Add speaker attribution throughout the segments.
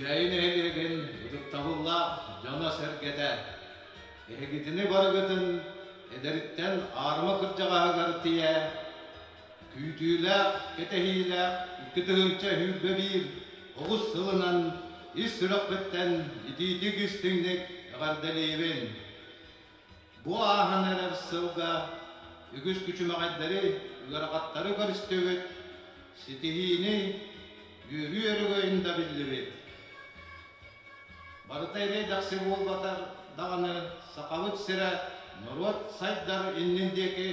Speaker 1: Элгээйи нэһилиэгин ытыктабыллаах дьоно-сэргэтэ, эһигитини барыгытын эдэриттэн аарыма кырдьаҕаһыгар тиийэ күүтүүлээх, кэтэһиилээх 2021 оҕус сылынан ис сүрэхпиттэн итиитик-истиҥник эҕэрдэлиибин! Бу ааһан эрэр сылга үгүс күчүмэҕэйдэри, ыарахаттары көрүстүбүт, ситиһиини, үөрүү өрөгөйүн да биллибит. Барыта эриэ-дэхси буолбатар даҕаны Сахабыт сирэ норуот сайдар иннин диэки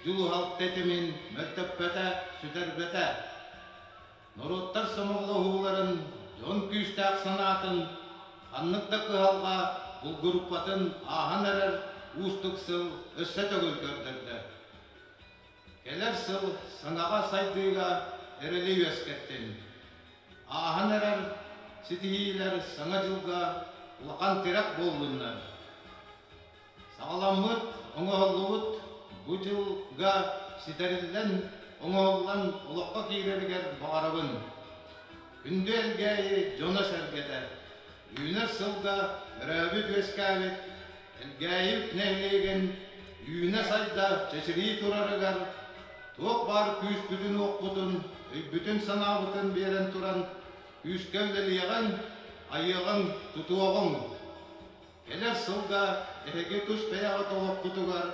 Speaker 1: дьулуһал тэтимин мөлтөппөтө, сүтэрбэтэ. Норуоттар сомоҕолоһууларын, дьон күүстээх санаатын, ханнык да кыһалҕа булгуруппатын ааһан эрэр уустук сыл өссө төгүл көрдөрдө. Кэлэр сыл саҥаҕа сайдыыга эрэли үөскэттин. Ааһан эрэр ситиһиилэр Саҥа дьылга улахан тирэх буоллуннар. Саҕаламмыт, оҥоһуллубут бу дьылга ситэриллэн, оҥоһуллан олоххо киирэригэр баҕарабын. Күндү Элгээйи дьоно-сэргэтэ, үүнэр сылга төрөөбүт-үөскээбит Элгээйи нэһилиэгин үүнэ-сайда чэчирии турарыгар туох баар күүспүтүн-уохпутун, өйбүтүн-санаабытын биэрэн туран күүскэ үлэлиэҕиҥ, айыаҕыҥ, тутуоҕуҥ. Кэлэр сылга эһиги тус бэйэҕит олоххутугар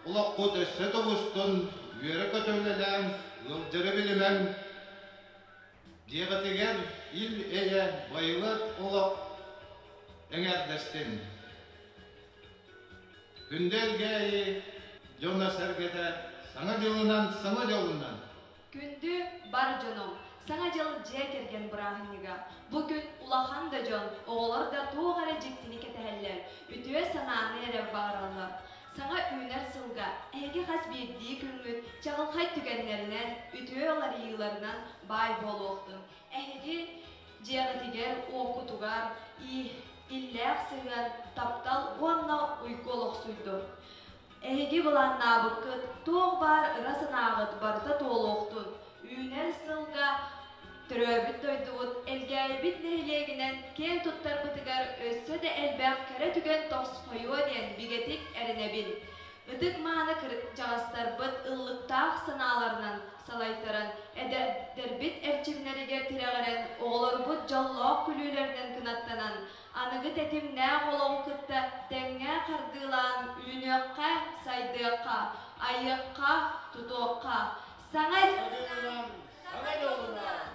Speaker 1: олоххут өссө тобустун, үөрэ-көтө үлэлээҥ, ыалдьары билимэҥ, дьиэҕитигэр ил-эйэ, байылыат олох эҥээрдэстин. Күндү Элгээйи дьоно-сэргэтэ Саҥа дьылынан, саҥа дьолунан!
Speaker 2: Күндү бар дьонум, Саҥа дьыл дьиэ кэргэн бырааһынньыга. Бу күн улахан да дьон, оҕолор да туох эрэ дьиктини кэтэһэллэр, үтүө санааны эрэ баҕараллар. Саҥа үүнэр сылга эһиги хас биирдии күҥҥүт чаҕылхай түгэннэринэн, үтүө уларыйыыларынан баай буолуохтун. Эһиги дьиэҕитигэр, уоккутугар иллээх сыһыан, таптал уонна уйгу олохсуйдун. Эһиги былааннаабыккыт, туох баар ыра санааҕыт барыта туолуохтун, үүнэр сылга төрөөбүт дойдубут Элгээйибит нэһилиэгинэн киэн туттарбытыгар өссө да элбэх кэрэ түгэн тосхойуо диэн бигэтик эрэнэбин. Ытык-мааны кырдьаҕастарбыт ыллыктаах санааларынан салайтаран, эдэрдэрбит эрчимнэригэр тирэҕирэн, оҕолорбут дьоллоох күлүүлэринэн кынаттанан, аныгы тэтимнээх олоҕу кытта тэҥҥэ хардыылаан үүнүөххэ, сайдыахха, айыахха, тутуохха. Саҥа
Speaker 1: дьылынан, саҥа дьолунан!